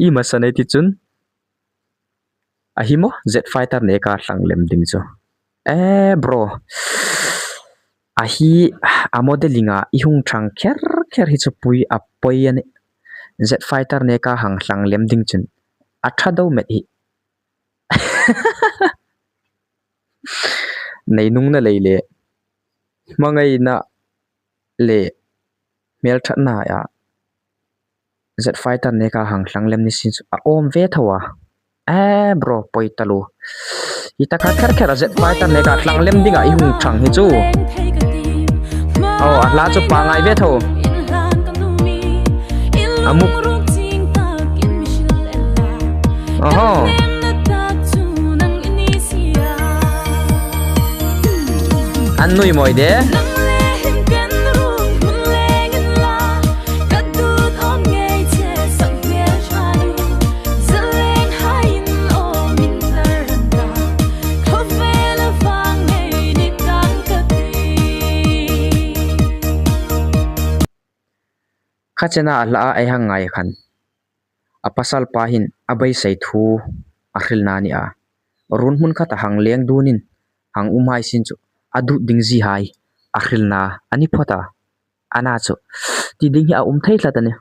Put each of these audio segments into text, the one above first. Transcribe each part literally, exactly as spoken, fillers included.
I masa nei ti chun. A hi maw, Jet Fighter neka thlang lem ding chu. Eh, bro. A hi, a modeling a i hung thang kher kher hi chu pui a poi a nih. Jet Fighter neka hang thlang lem ding chun. A tha deu met hi. Nei nung na lei le. Hmangaina le. Hmel thatna a. Jet Fighter neka hang thlang lem ni sin chu a awm ve tho a. Eh, bro, poi taluo. I ta kha kher kher a Jet Fighter neka thlang lem ding a i hung thang hi chu. Oh, a hla chu pangngai ve tho. A muk. Oho. An nui mawi de. Kha chena a hla a ei hang ngai khan. A pasal pa hin a beisei thu a hril na ni a. Run hmun khat a hang leng dunin hang um hai sin chu a dut ding zie hai a hril na a ni phawt a. Ana chu ti ding hi a um thei tlat a nih.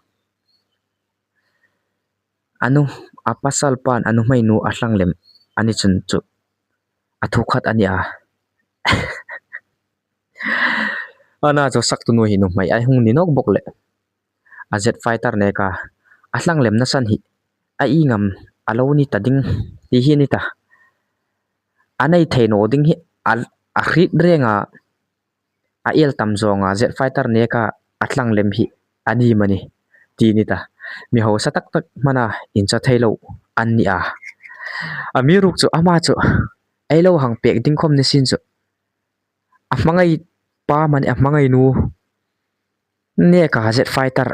A nu, a pasal pan a nuhmei nu a thlang lem a ni chun chu a thu khat a ni a. Ana chu saktu nu hi nuhmei a hung ni nawk bawk le. A Jet Fighter neka a thlang lem na san hi a i ngam a lo ni ta ding ti hi ni ta. A nei thei naw ding hi a, a hriet reng a, a el tam zawng a Jet Fighter neka a thlang lem hi a ni mani ti ni ta. Mi hausa tak tak hmana incha thei lo an ni a. Amiruokchu ama chu ei lo hang pek ding khom ni sin chu. A hmangai pa mani a hmangai nu neka Jet Fighter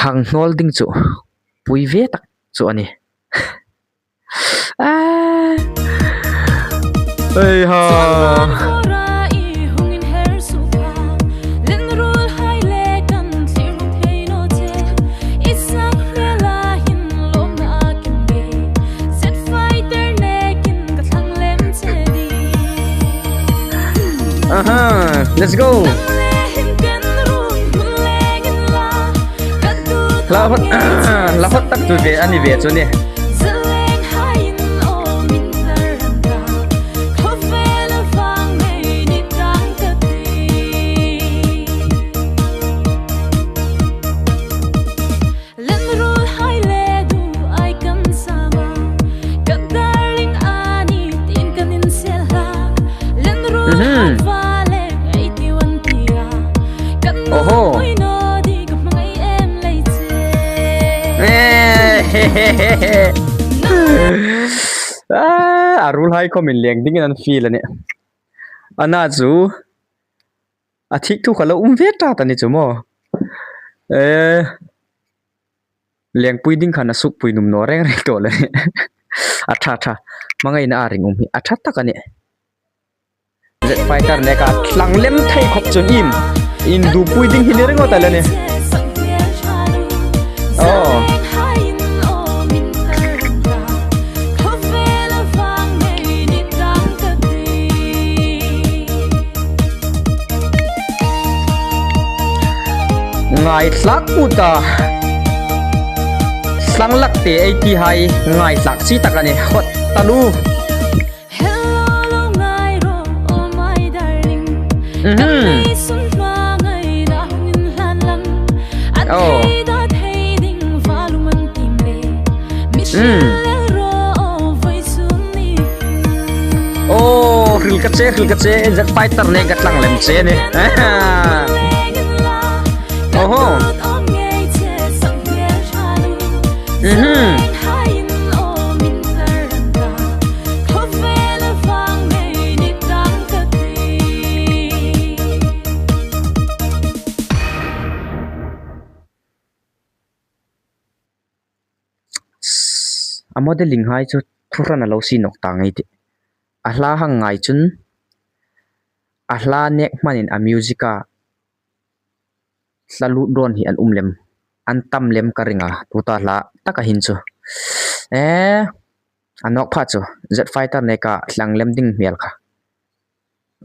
hang hnawl ding chu pui ve tak chu a nih. Ah. Ei ha. Aha, let's go. Hla hot, hla hot tak tu ve a ni ve chu ni. Oho. Eh, he, he, he, he. Ah, a ruolhai khawmin leng dingin an fiel a nih. Ana chu a thik thu kha lo um ve ta ta ni chu maw. Eh, lengpui ding khan a sukpui nuom naw reng reng tah le. A tha tha. Hmangaina a ring um hi a tha tak a nih. Z Fighter neka thlang lem thei khop chun im. Indupui ding hi ni ringawt a la ni. Oh. Ngaithlak pu ta. Thlang lak te ei ti hai ngaithlak si tak a ni. Hot taluo. Mhm. Oh. Mm. Oh, hril ka che, hril ka che, Z Fighter neka thlang lem che ni. Oho. Mhm. A modeling hai chu thu hran a lo si nawk ta ngei ti. A hla hang ngai chun, a hla nek hmanin a music a hla lut dawn hi an um lem, an tam lem ka ring a, tuta hla taka hin chu. Eh, a nawk pha chu, Z Fighter neka thlang lem ding hmel kha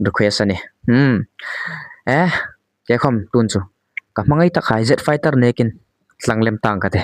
request a ni. Hmm. Eh, ke khom tun chu. Ka hmangai tak hai Z Fighter nekin thlang lem tang ka ti.